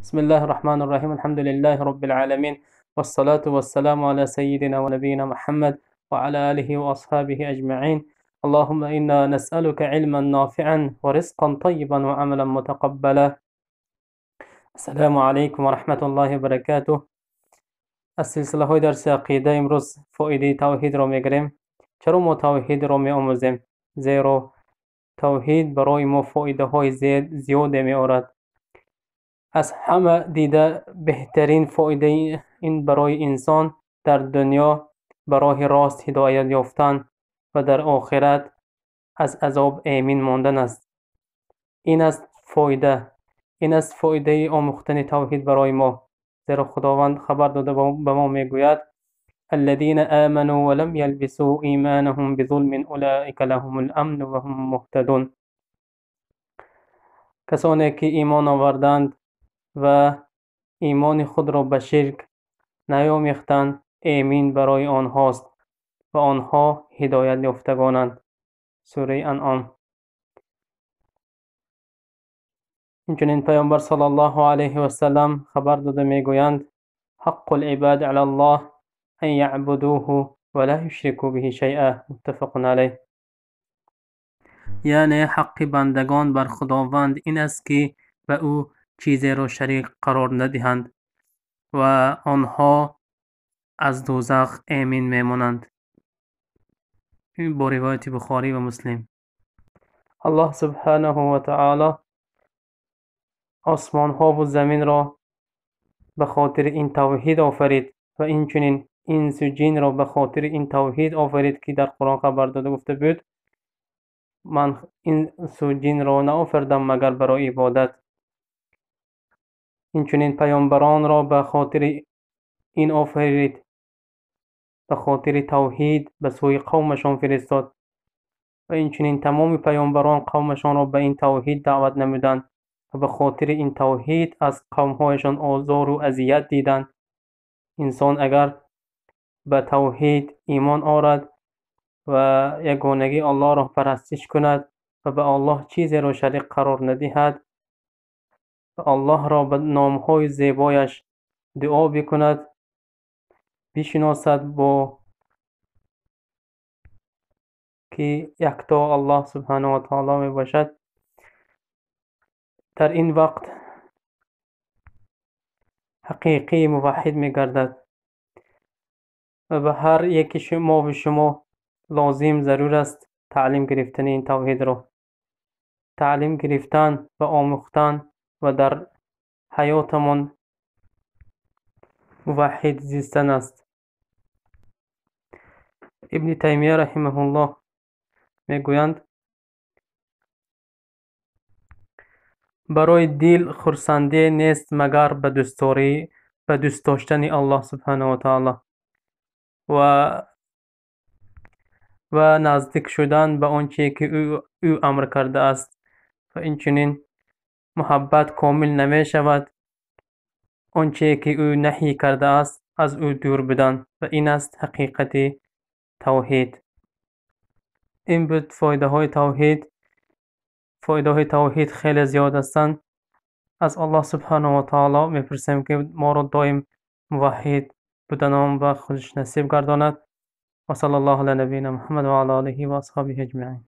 بسم الله الرحمن الرحيم. الحمد لله رب العالمين، والصلاة والسلام على سيدنا ونبينا محمد وعلى آله وأصحابه أجمعين. اللهم إنا نسألك علما نافعا ورزقا طيبا وعملا متقبلا. السلام علیکم و رحمت الله و برکاته. از سلسله های درس عقیده امروز فایده توحید را میگیریم. چرا ما توحید را میآموزیم؟ زیرا توحید برای ما فایده های زیاد میآورد. از همه دیده بهترین فایده این برای انسان در دنیا برای راست هدایت یافتن و در آخرت از عذاب امین ماندن است. این است فایده، این است فایده آموختن توحید برای ما. زیرا خداوند خبر داده به ما میگوید: الذين آمنوا ولم يلبسوا ایمانهم بظلم اولئک لهم الامن و هم مهتدون. کسانی که ایمان آوردند و ایمان خود را به شرک نیامیختند، امین برای آنهاست و آنها هدایت یافتگانند. سوره انعام. اینچنین پیامبر صلی الله علیه و سلم خبر داده میگویند: حق العباد علی الله ان یعبدوه ولا یشرکوا به شیئا. متفق علیه. یعنی حق بندگان بر خداوند این است که به او چیزی را شریک قرار ندهند و آنها از دوزخ امین میمانند. این با روایت بخاری و مسلم. الله سبحانه و تعالی آسمان ها و زمین را به خاطر این توحید آفرید و اینچنین انس و جن را به خاطر این توحید آفرید که در قرآن خبر داده گفته بود: من انس و جن را نآفریدم مگر برای عبادت. اینچنین پیامبران را به خاطر این آفرید، به خاطر توحید به سوی قومشان فرستاد و اینچنین تمام پیامبران قومشان را به این توحید دعوت نمودند و به خاطر این توحید از قومهایشان آزار و اذیت دیدند. انسان اگر به توحید ایمان آورد و یگانگی الله را پرستش کند و به الله چیزی را شریک قرار ندهد و الله را به نامهای زیبایش دعا بکند، بشناسد با که یکتا الله سبحانه و تعالی می باشد، در این وقت حقیقی موحد می گردد و به هر یکی شما و شما لازم ضرور است تعلیم گرفتن این توحید را، تعلیم گرفتن و آموختن و در حیاتمان موحد زیستن است. ابن تیمیه رحمه الله میگویند: برای دل خرسندی نیست مگر به دوست داشتن الله سبحانه و تعالی و نزدیک شدن به آنچه که او امر کرده است. و اینچنین محبت کامل نمی شود آنچه که او نهی کرده است از او دور بودن، و این است حقیقت توحید. این بود فایده های توحید. فایده های توحید خیلی زیاد هستند. از الله سبحانه و تعالی میپرسیم که ما را دائم موحد بودن و خودش نصیب گرداند. و صلی الله علی نبینا محمد و علی آله و اصحابه اجمعین.